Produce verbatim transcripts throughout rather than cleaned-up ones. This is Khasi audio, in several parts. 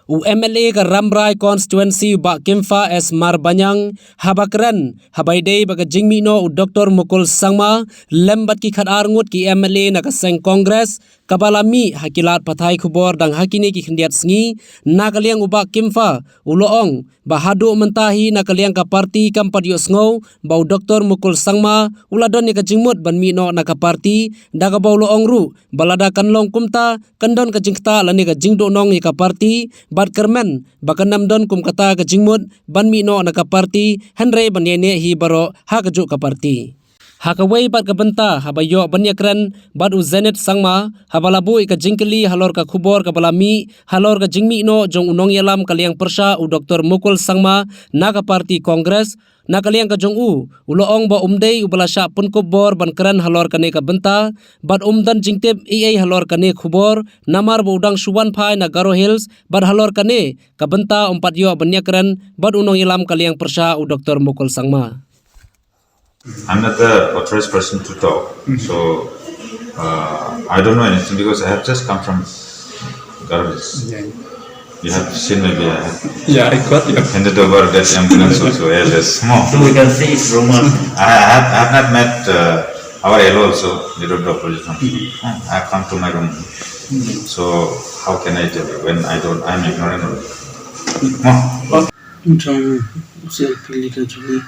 U M L A ka Rambrai Constituency, u Bah Kimfa S Marbaniang, haba kren haba ïadei bad ka jingmih noh u Doctor Mukul Sangma lem bad ki khatar ngut ki M L A na ka seng Congress kaba la mih ha ki lad pathai khubor dang ha kine ki khyndiat sngi, na ka liang u Bah Kimfa u la ong ba haduh mynta hi na ka liang ka party kam pat ïohsngew ba u Doctor Mukul Sangma u la don ïa ka jingmut ban mih noh na ka party, da kaba u la ong ruh ba lada kan long kumta kan don ka jingktah lane ka jingduhnong ïa ka party, bad kyrmen ba kan ym don kum kata ka jingmut ban mih noh na ka party, hynrei ban ïaineh hi baroh ha kajuh ka party. Ha kawei pat ka bynta, haba ïoh ban ïakren bad u Zenith Sangma haba la buh ïa ka jingkylli halor ka khubor kaba la mih halor ka jingmih noh jong u nongïalam ka liang pyrshah u Doctor Mukul Sangma na ka party Congress, na ka liang ka jong u u la ong ba um dei uba la shah pynkup bor ban kren halor kane ka bynta, bad um don jingtip ei ei halor kane khubor, namar ba u dang shu wan phai na Garo Hills, bad halor kane ka bynta um pat ïoh ban ïakren bad u nongïalam ka liang pyrshah u Doctor Mukul Sangma. I'm not the authorized person to talk. So uh, I don't know anything because I have just come from Garo Hills. Yeah, You have seen maybe I have yeah, I got you. handed over that ambulance also. Yeah, there's more. So we can say it's rumor. I have, I have not met uh, our L O also, leader of the opposition. Hmm, I have come to my room. So how can I tell you when I don't, I'm ignorant of it. More. Jong C L P leader jong ngi,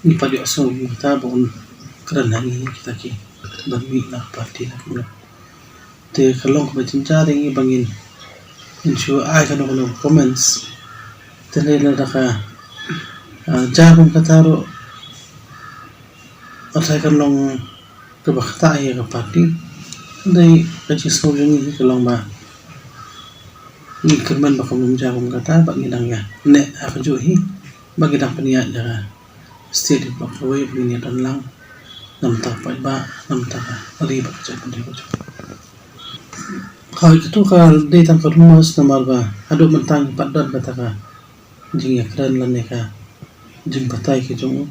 ngi pat ïohsngew kum kata ba un kren ha ngi kita ki ban mih na party na kumno. Te ka long kaba jynjar ïa ngi ba ngin, ngin shu ai kano kano comments. Te lada ka ah, jia kum kata ruh, atai kan long kaba ktah ïa ka party. Dei ka jingsngew jong ngi ka long ba ngi kyrmen ba kam jia kum kata ba ngi dang ïa neh ha kajuh hi ba ngi dang pynïaid ïa ka state ba kawei ba ngin ïa don lang. Namar ka paidbah, namar ka ri bad ka jaitbynriew kajuh. Hooid, kato ka dei tang ka rumours namar ba haduh mynta ngi pat don kata ka jingïakren lane ka jingbatai ka jong u.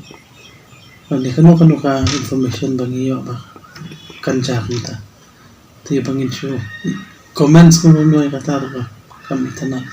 Lane kano kano ka information ba ngi ïoh ba kan jia kumta. Te ba ngin shu comments kumno ïa kata ruh ba kam itynnad.